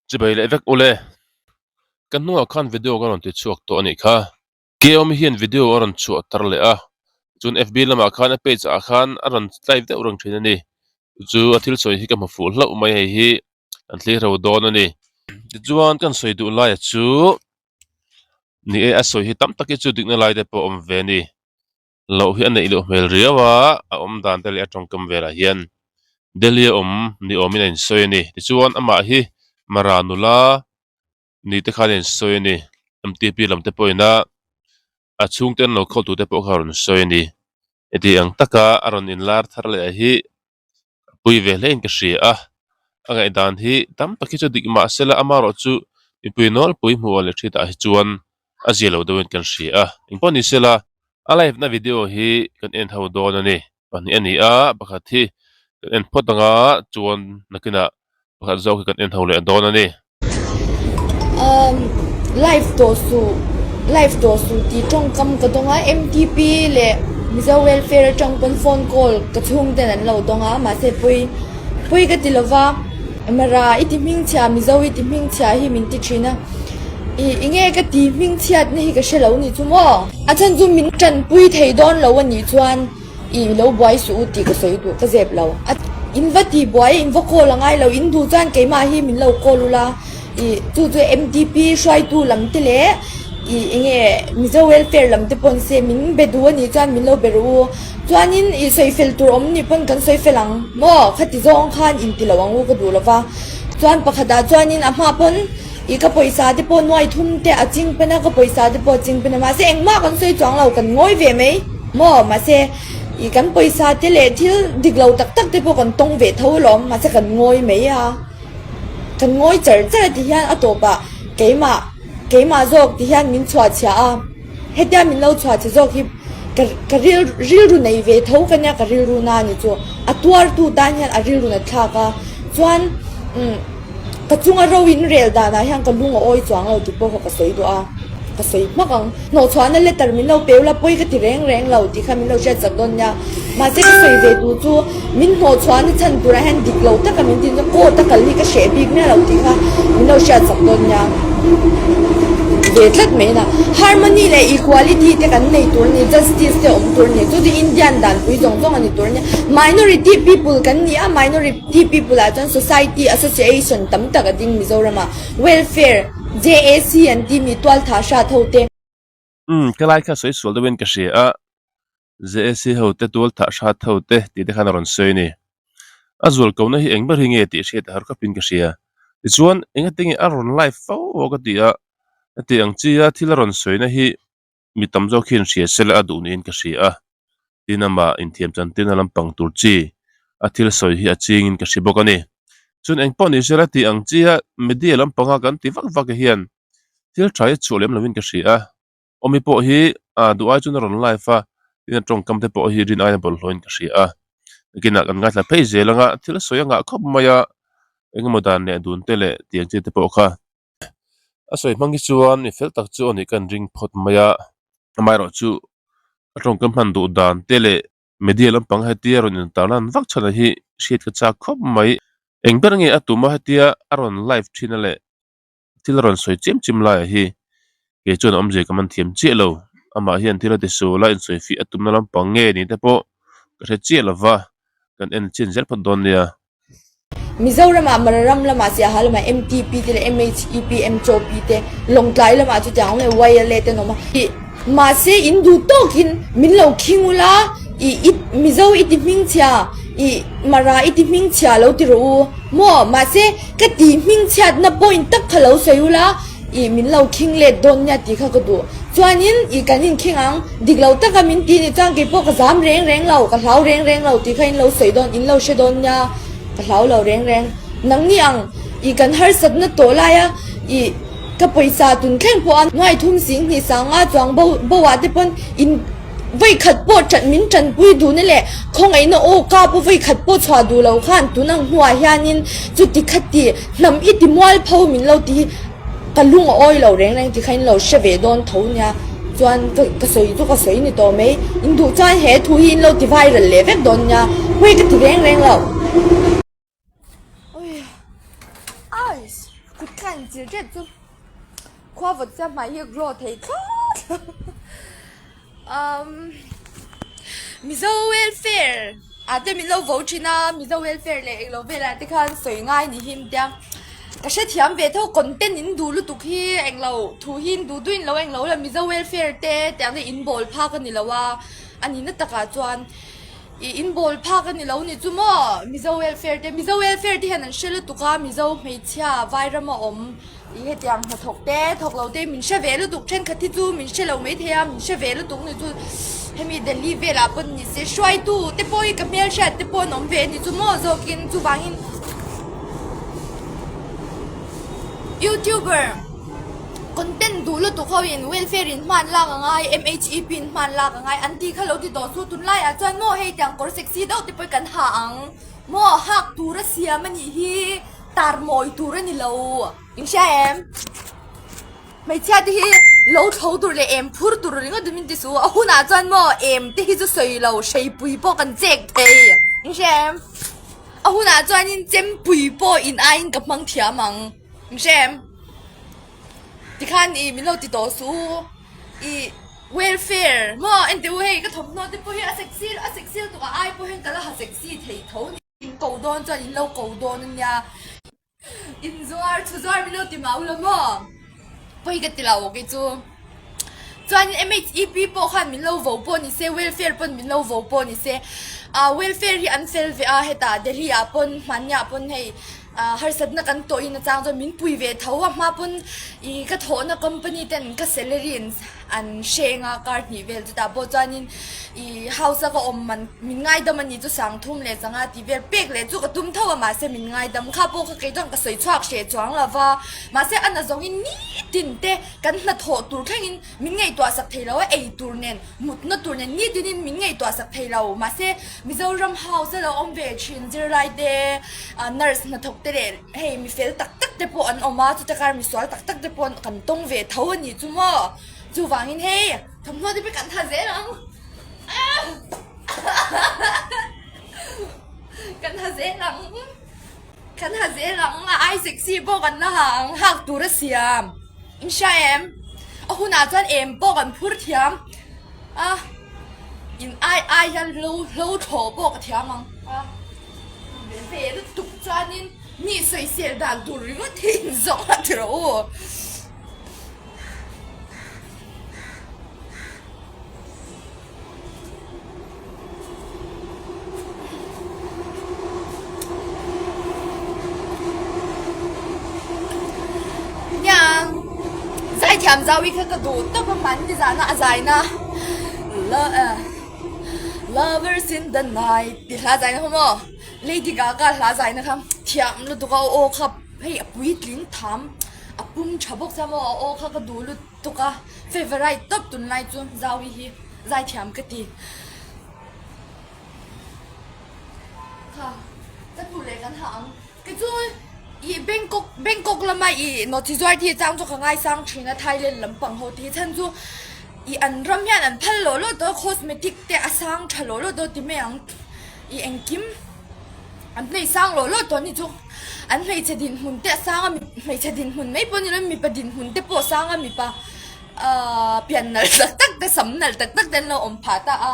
Chibai leh vek ule. Ka hnungah khan video ka rawn ti chhuak tawh a nih kha. Keawm hian video a rawn chhuah tar leh a, chuan FB lamah khan a page ah khan a rawn live deuh reng thin a ni. Chu a thil sawi hi ka hmu fuh hlauh mai hei hi an thlir ho dawn a ni. Tichuan kan sawi duh laia chu ni e a sawi hi tam tak hi chu dikna lai te pawh a awm ve a ni. Loh hi a neih loh hmel riau a, a awm dan te leh a tawngkam velah hian Delhi a awm ni awmin a insawi a ni. Tichuan amah hi Mara nula ni te khan a insawi a ni. MTP lam te pawhin a a chhungte an lo khawl tute pawh kha a rawn sawi a ni. Heti ang taka a rawn inlar thar leh hi a pui ve hle in ka hria a, a ngaihdan hi tam tak hi chu dik mah sela amaherawh chu mipui nawlpui hmuh leh ṭhitah hi chuan a zia lo deuhin kan hria a. Engpawh ni sela a live na video hi kan en ho dawn a ni. Pahnih a ni a, pakhat hi kan en phawt anga chuan nakinah pakhat zawk hi kan en ho leh dawn a ni. Umm live tawh suh live tawh suh tih tawngkam ka dawng a M_T_P leh Mizo welfare atang pawn phone call ka chhung ten an lo dawng a mahse pawi pawi ka ti lova mara i ti hmingchhia Mizo i ti hmingchhia hi min ti thin a ih enge ka ti hmingchhiat na hi ka hre lo ni chu maw a chhan chu min tanpui thei dawn lo a nih chuan. I lo buai suh u tih ka sawi duh ka zep lo. A in va ti buai in va call a ngai lo in duh chuan keimah hi min lo call ula i chu chu MTP hruaitu lam te leh i enge Mizo welfare lam te pawn se min be duh a nih chuan min lo be rawh u. Chuanin i sawi fel tur awm nih pawn kan sawi fel ang maw khati zawng khan in ti lo ang u ka duh lo va. Chuan pakhatah chuanin a hma pawn I ka pawisa te pawh nuai thum te a ching pen a, ka pawisa te pawh a ching pen a, mahse engmah kan sawi chuang lo, kan ngawi ve mai maw, mahse i kan pawisa te leh thil dik lo tak tak te pawh kan tawng ve tho alawm, mahse kan ngawi mai a, kan ngawi char char a ti hian a tawpah keimah keimah zawk ti hian min chhuah chhiah a, hetia min lo chhuah chhe zawk hi ka ka ril rilru nei ve tho ka nia ka rilru na ni chu a tuartu tan hian a rilru na thlak a, chuan umm. Ka chunga ro in rel danah hian ka lung a awi chuang lo tih pawh kha ka sawi duh a, ka sawi hmak ang. Hnawhchhuahna letter min lo peu la pawi ka ti reng reng lo tih kha min lo hriat chak dawn nia. Mahse ka sawi ve duh chu min hnawhchhuahna chhan turah hian dik lo taka min tin chuan court a kal hi ka hreh bik miah lo tih kha min lo hriat chak dawn nia. Ve tlat mai na. Harmony leh equality te kan nei tur a ni, justice te awm tur a ni, chu chu Indian danpui zawng zawng a ni tur a nia. Minority people kan ni a, minority. Ti people ah chuan society association tam tak a ding Mizoram ah welfare JAC an ti mi tualtha hrat ho te. Umm ka lai kha sawi sual deuh in ka hria a, JAC ho te tualtha hrat ho te tih te khan a rawn sawi a ni. A zual ko na hi eng ber hi nge tih hriat a har khawp in ka hria. Tichuan engati nge a rawn live fo a ka ti a, heti ang chi a thil a rawn sawi na hi mi tam zawk hian hria sela a duh niin ka hria a, tin amah inthiam chantirna lampang tur chi a thil sawi hi a chingin ka hre bawk a ni. Chuan engpawh ni sela tih ang chia media lampanga kan ti vak vak hian thil tha hi chhuah lem lovin ka hria a, awmi pawh hi ah duh ai chuan a rawn live a, tin a tawngkam te pawh hi rin aia bawlhhlawhin ka hria a, nakinah kan ngaithla phei zel anga thil sawi a ngah khawp mai a, engemaw dan leh dun te leh tih ang chi te pawh kha. A sawi hmang hi chuan mi fel tak chu a nih ka inring phawt mai a, amaherawh chu a tawngkam hman duh dan te leh media lampang hetia rawn intar lan vak chhan hi hriat ka chak khawp mai. Eng ber nge a tum a hetia a rawn live thin a leh thil a rawn sawi chiam chiam laiah hi kei chuan a awmzia ka man thiam chiah lo. Amah hian thil a ti sual a insawi fih a tumna lampang nge ni te pawh ka hre chiah lo va, kan en chin zel phawt dawn nia. Mizoramah Mararam lamah Siaha lamah MTP te leh MHEP, MCHOP te Lawngtlai lamah chutiang awm leh YLA te an awm a. Ih mahse in duh tawkin min lo khing ula ih i Mizo i ti hmingchhia ih Mara i ti hmingchhia lo ti rawh u maw mahse ka ti hmingchhiatna point tak kha lo sawi ula Ih min lo khing let dawn nia tih kha ka duh. Chuanin ih kan inkhing ang, dik lo taka min ti nih chuan keipawh ka zam reng reng lo, ka hlau reng reng lo tih kha in lo sawi dawn, in lo hre dawn nia, ka hlau lo reng reng. Nangni ang ih kan harsatna tawh laia ih ka pawisa tun thleng pawh a nuaithum sing hnih sanga chuang bo bo ah te pawn in vawi khat pawh ṭan min ṭanpui duhna leh khawngaihna aw ka pawh vawi khat pawh chhuah duh lo khan tun ang hnuah hianin chuti khati hnam i ti mual pho min lo ti hi ka lung a awi lo reng reng ti kha in lo hre ve dawn tho nia. chuan ka ka sawi chu ka sawi ni tawh mai. In duh chuan he thu hi in lo ti viral leh vek dawn nia, pawi ka ti reng reng lo. Kut kha in chil tep chu khua vawt sia hmai hi a glow thei thlawt umm Mizo welfare ah te min lo vo thin a Mizo welfare leh englo velah te khan sawi ngai ni hi tia ka hrethiam ve tho content in duh lutuk hi englo thu hi in duh duh in lo englo la Mizo welfare te tiang te in bawl phak a ni lo a a nihna takah chuan. I in bawl phak a ni lo ni chu maw? Mizo welfare te, Mizo welfare te hian an hre lutuk a, Mizo hmeichhia Vairama awm i hetiang hnathawk te, thawk lo te min hre ve lutuk, thenkhat hi chu min hre lo maithei a, min hre ve lutuk ni chu hemi Delhi velah pawn ni se, hruaitu te pawh hi ka hmelhriat te pawh an awm ve a ni chu maw zawkin chuvangin Youtuber. Content duh lutuk ho in welfare in hman lak a ngai, MHEP in hman lak a ngai an tih kha lo ti tawh chu tunlai ah chuan maw hei tiang kawr sexy deuh te pawh kan ha ang maw hak tur a siam a nih hi tar mawi tur a ni lo in hria em? Hmeichhia te hi lo thlo tur leh em phur tur ringawt dumin ti suh a hunah chuan maw em te hi chu sawi lo hreipui pawh kan chek thei in hria em? A hunah chuanin chempui pawh in aiin ka hmang thiam ang. In hre em? Tikhan i min lo ti tawh suh u. I welfare maw enteh u hei ka thawmhnaw te pawh hi a sexy a sexy lutuk a ai pawh hian ka la ha sexy thei tho ni. In ko dawn chuan in lo ko dawn a nia. In zuar thu zuar min lo ti mau lo maw? Pawi ka ti lo kei chu. Chuanin MHEP pawh khan min lo vo pawh ni se, welfare pawn min lo vo pawh ni se. Ah welfare hi an fel ve a hetah Delhi ah pawn hmanniah pawn hei ah harsatna kan tawh in a chang chuan min pui ve tho a hma pawn ih ka thawhna company ten ka salary in an hreng a kar hnih vel chutah pawh chuanin ih house a ka awm man min ngaidam a ni chu sangthum leh sangha tih vel pek leh chu ka tum tho a mahse min ngaidam kha pawh kha kei chuan ka sawi chhuak hreh chuang lo va mahse a na zawngin nitin te kan hnathawh tur thlengin min ngaihtuah sak thei lo a, ei tur nen, mutna tur nen nitinin min ngaihtuah sak thei lo. Mahse, Mizoram house a lo awm ve thin zirlai te, nurse hnathawk te leh hei mi fel tak tak te pawh an awm a, chuta kar misual tak tak te pawh kan tawng ve tho a nih chu maw. Chuvangin hei thawmhnaw te pawh kan tha zel ang. Kan tha zel ang. Kan ha zel ang a, ai sexy pawh kan la ha ang, hak tur a siam. In hria em? A hunah chuan em pawh kan phur thiam a, in ai ai hian hlo hlo thlawh pawh ka thiam ang a. Ve lutuk chuanin mi sawisel dan tur ringawt hi in zawng a ti rawh u. Nia zaithiam zau hi kha ka duh tawp a hman ni zana a zaina lovers in the night tih hla zaina kha maw Lady Gaga hla zaina kha thiam lutuk a aw kha hei a puitling tham a pum tha bawk sia maw a aw kha ka duh lutuk. Tuk a favourite tawp tunlai chu Zaui hi zaithiam ka ti. Kha ka hnu leh kan hah ang. Kei chu i Bangkok Bangkok lama i nawhchi zuar te hi chang chu ka ngaisang thin a Thailand lampang ho te hi chhan chu i an ram hian an phal loh loh tawh a cosmetic te a sang tha loh loh tawh ti mai ang i engkim an hmei sang loh loh tawh ni chu. An hmeichhe dinhmun te a sang a, hmeichhe dinhmun mai pawh ni lo mipa dinhmun te pawh a sang a, mipa ahh pian nalh tak tak te sam nalh tak tak te an lo awm phah ta a,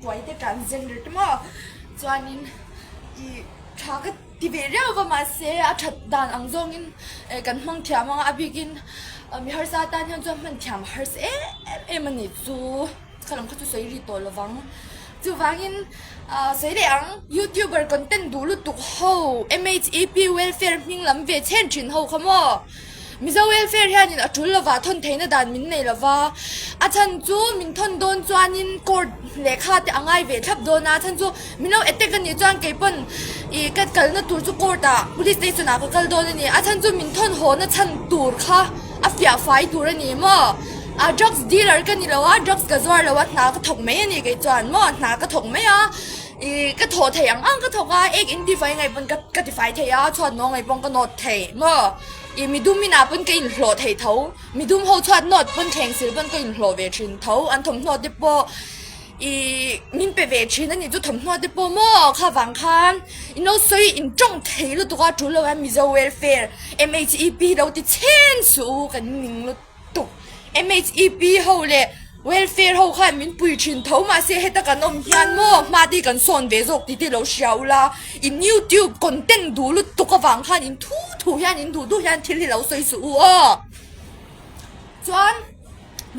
tuai te transgender te maw chuanin ih tha ka ti ve riau va mahse a that dan ang zawngin eh kan hmang thiam ang a, a bikin mi harsa tan hian chuan hman thiam a harsa em em a nih chu. Ka lam kha chu sawi ri tawh lovang. Chuvangin sawi leh ang, YouTuber content duh lutuk ho, MHEP welfare hming lam ve chhen thin ho kha maw? Mizo welfare hianin a tul lova thawn theihna dan min nei lova, a chhan chu min thawn dawn chuanin court lehkha te a ngai ve thlap dawn a, a chhan chu min lo attack a nih chuan kei pawn ih ka kalna tur chu court ah police station ah ka kal dawn a ni, a chhan chu min thawn haw na chhan tur kha a fiah fai tur a ni maw? A drugs dealer ka ni lo a, drugs ka zuar lo a, hna ka thawk mai a ni kei chuan maw, hna ka thawk mai a, ih ka thawh thei ang ang ka thawk a, ek in tifai ngaih pawn ka ka tifai thei a, chhuat nawh ngaih pawn ka nawt thei maw. I midum inah pawn ka inhlawh thei tho, midum ho chhuat nawt pawn thleng sil pawn ka inhlawh ve thin tho, an thawmhnaw te pawh i min pe ve thin a nih chu thawmhnaw te pawh maw kha vang khan in lo sawi in tawng thei lutuk a tul lo a Mizo welfare MHEP lo ti chhen suh u kan ning lutuk. tuk. MHEP ho leh welfare ho khan min pui thin tho mahse heta kan awm hian maw hma te hi kan sawn ve zawk tih te lo hria ula in youtube content duh lutuk avang khan in thu thu hian in duh duh hian thil hi lo sawi suh u aw. Chuan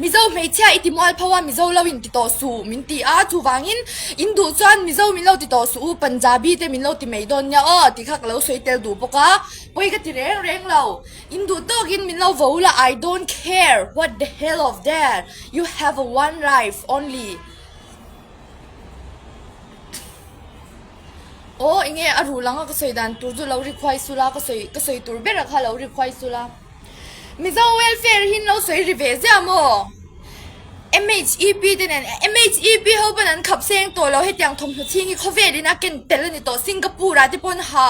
Mizo hmeichhia i ti mual pho a Mizo lo in ti tawh suh min ti a chuvangin in duh chuan Mizo min lo ti tawh suh u Punjabi te min lo ti mai dawn nia aw tih kha ka lo sawi tel duh bawk a pawi ka ti reng reng lo. In duh tawkin min lo vo la I don't care what the hell of that you have a one life only Aw enge a ruh lang a ka sawi dan tur chu lo ri khuai sul a ka sawi ka sawi tur ber a kha lo ri khuai sul a Mizo welfare hi in lo sawi ri ve ziah maw MHEP te nen MHEP ho pawn an khap seng tawh lo hetiang thawmhnaw chhing hi khawvel in a ken tel a ni tawh Singapore ah te pawn ha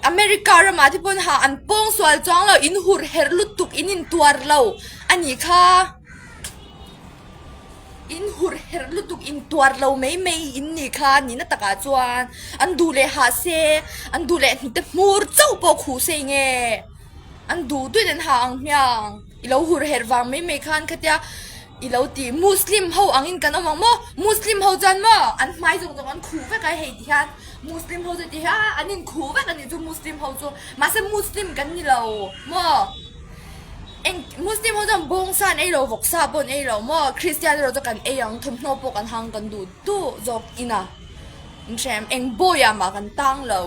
America ramah te pawn ha an pawng sual chuang lo in hur herh lutuk in intuar lo a nih kha in hur herh lutuk intuar lo mai mai in nih kha nihna takah chuan an duh leh hah se an duh leh hnute hmur chauh pawh khuh se enge an duh duhin an ha ang hmiang i lo hur herh vang mai mai khan khatia i lo ti Muslim ho angin kan awm ang maw Muslim ho chuan maw an hmai zawng zawng an khuh vek a hei ti hian. Muslim ho chu ti hian an inkhuh vek a nih chu Muslim ho chu mahse Muslim kan ni lo maw eng Muslim ho chuan bawngsa an ei lo vawksa pawh an ei lo maw Christian erawh chu kan ei ang thawmhnaw pawh kan hang kan duh duh zawk ina inhrem eng bawi ah mah kan tang lo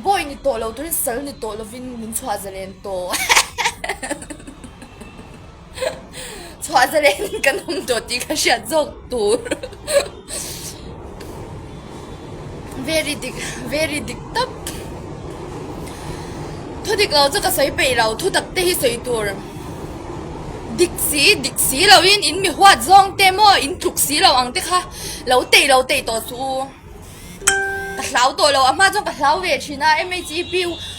bawi ni tawh lo turin sal ni tawh lovin min chhuah zalen tawh Chhuah zalen kan awm tawh tih ka hriat zawk tur. Very dik, very dik tak. Thu dik lo chu ka sawi peih lo, thu tak te hi sawi tur. Dik si, dik si lo in in mi huat zawng te maw in tluk si lo ang te kha lo tei lo tei tawh suh u. Ka hlau tawh lo, a hma chuan ka hlau ve thin a, MHEP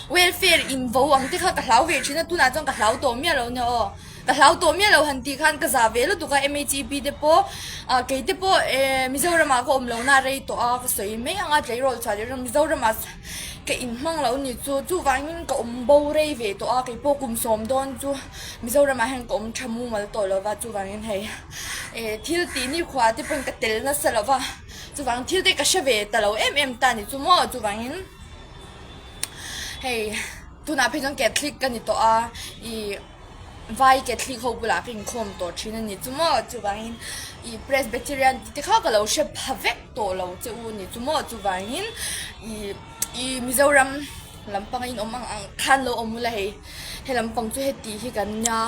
welfare in vo ang te kha ka hlau ve thin a, tunah chuan ka hlau tawh miah lo nia aw. Ka hlau tawh miah lo han tih khan ka zah ve lutuk a, MHEP te pawh ah kei te pawh eh Mizoramah ka awm lo na rei tawh a, ka sawi mai ang a tleirawl chhuah leh rawh Mizoramah ka inhmang lo ni chu, chuvangin ka awm bo rei ve tawh a, kei pawh kum sawm dawn chu Mizoramah hian ka awm tha mumal tawh lo va, chuvangin hei eh thil tih nikhua te pawn ka tel nasa lo va. Chuvang thil te ka hre ve ta lo em em ta ni chu maw chuvangin hei tunah phei chuan Catholic ka ni tawh a ih vai Catholic ho bulah ka inkhawm tawh thin a ni chu maw chuvangin ih Presbyterian tih te kha ka lo hre pha vek tawh lo che u ni chu maw chuvangin ih ih Mizoram lampanga inawm ang ang khan lo awm ula hei he lampang chu heti hi kan nia.